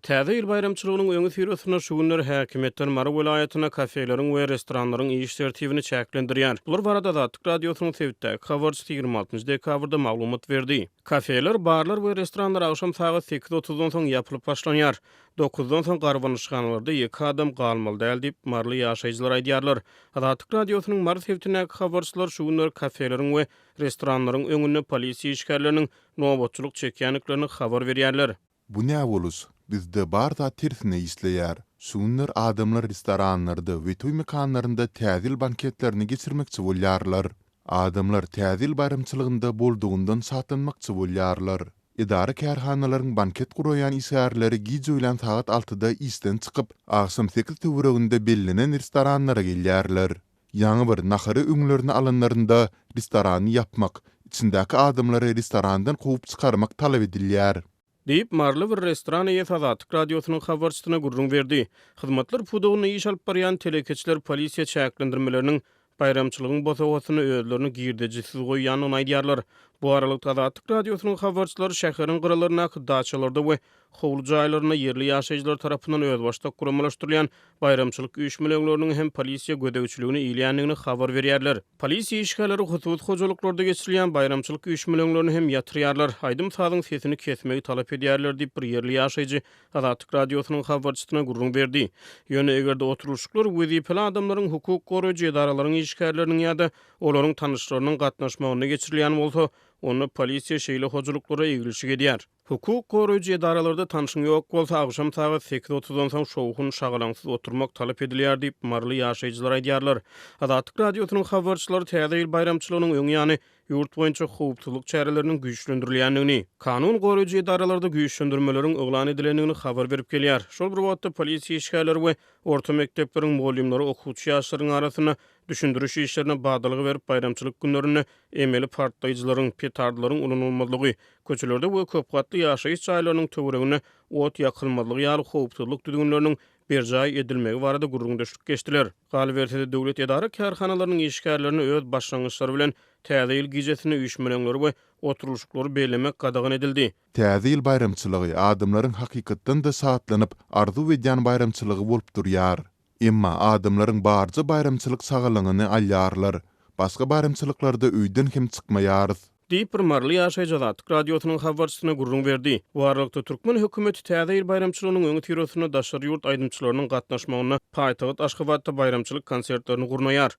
Täze ýyl baýramçylygynyň öňüsyrasynda şu günler häkimiýetler Mary welaýatynda kafeleriň we restoranlaryň iş tertibini çäklendirýär. Bular barada Azatlyk Radiosynyň sebitdäki habarçysy 26 dekabrda maglumat berdi. Kafeler, barlar we restoranlar agşam sagat sekiz otuzdan soň ýapylyp başlanýar. Dokuzdan soň garbanyşhanalarda ýeke adam galmaly däl diýip, maryly ýaşaýjylar aýdýarlar. Azatlyk Radiosynyň Mary sebitindäki habarçylary şu günler kafeleriň we restoranlaryň öňünde polisiýa işgärleriniň nobatçylyk çekýändiklerini habar berýärler. Bu nä boluş? Bizde bar zat tersine işleýär. Şu günler adamlar restoranlarda we toý mekanlarynda Täze ýyl banketlerini geçirmekçi bolýarlar. Adamlar Täze ýyl baýramçylygynda boldugyndan şatlanmakçy bolýarlar. Edara-kärhanalaryň banket guraýan işgärleri giç öýlän sagat altyda işden çykyp, agşam sekiz töwereginde bellenen restoranlara gelýärler. Ýaňy bir nahary öňlerine alanlarynda restorany ýapmak, içindäki adamlary restorandan kowup çykarmak talap edilýär. Diýip, maryly bir restoran eýesi Azatlyk Radiosynyň habarçysyna gürrüň berdi. Hyzmatlar pudagynda iş alyp barýan telekeçiler polisiýa çäklendirmeleriniň baýramçylygyň bosagasynda özlerini girdejisiz goýýandygyny aýdýarlar. Bu aralykda, Azatlyk Radiosynyň habarçylary şäheriň gyralaryndaky daçalarda we howly jaýlarynda ýerli ýaşaýjylar tarapyndan özbaşdak guramalaşdyrylýan baýramçylyk üýşmeleňleriniň hem polisiýa gözegçiligine ilýändigini habar berýärler. Polisiýa işgärleri hususy hojalyklarda geçirilýän baýramçylyk üýşmeleňlerini hem ýatyrýarlar, aýdym-sazyň sesini kesmegi talap edýärler diýip, bir ýerli ýaşaýjy Azatlyk Radiosynyň habarçysyna gürrüň berdi. Ýöne eger-de oturylyşyklar wezipeli adamlaryň, hukuk goraýjy edaralaryň işgärleriniň ýa-da olaryň tanyşlarynyň gatnaşmagynda geçirilýän bolsa, onda polisiýa şeýle hojalyklara eglişik edýär. Hukuk goraýjy edaralarda tanşyň ýok bolsa, agşam sagat sekiz otuzdan soň şowhun-şagalaňsyz oturmak talap edilýär diýip, maryly ýaşaýjylar aýdýarlar. Azatlyk Radiosynyň habarçylary Täze ýyl baýramçylygynyň öň ýany ýurt boýunça howpsuzlyk çäreleriniň güýçlendirilýändigini, kanun goraýjy edaralarda güýçlendirmeleriň yglan edilendigini habar berip gelýär. Şol bir wagtda, polisiýa işgärleri we orta mekdepleriň mugallymlary okuwçy ýaşlaryň arasynda düşündiriş işlerine badalga berip, baýramçylyk günlerinde emeli partlaýjylaryň, petardlaryň ulanylmazlygy, köçelerde we köpgatly ýaşaýyş jaýlarynyň töwereginde ot ýakylmazlygy ýaly howpsuzlyk düzgünleriniň berjaý edilmegi barada gürrüňdeşlik geçdiler. Galyberse-de, döwlet edara-kärhanalarynyň işgärlerine öz başlangyçlary bilen Täze ýyl gijesinde üýşmeleňleri we oturylyşyklary bellemek gadagan edildi. Täze ýyl baýramçylygy adamlaryň hakykatdan-da şatlanyp, arzuw edýän baýramçylygy bolup durýar. Emma adamlaryň barja baýramçylyk şagalaňyny alýarlar. Başga baýramçylyklarda öýden hem çykmaýarys. Diýip, bir maryly ýaşaýjy Azatlyk Radiosynyň habarçysyna gürrüň berdi. Bu aralykda, türkmen hökümeti Täze ýyl baýramçylygynyň öňüsyrasynda daşary ýurt aýdymçylarynyň gatnaşmagynda paýtagt Aşgabatda baýramçylyk konsertlerini gurnaýar.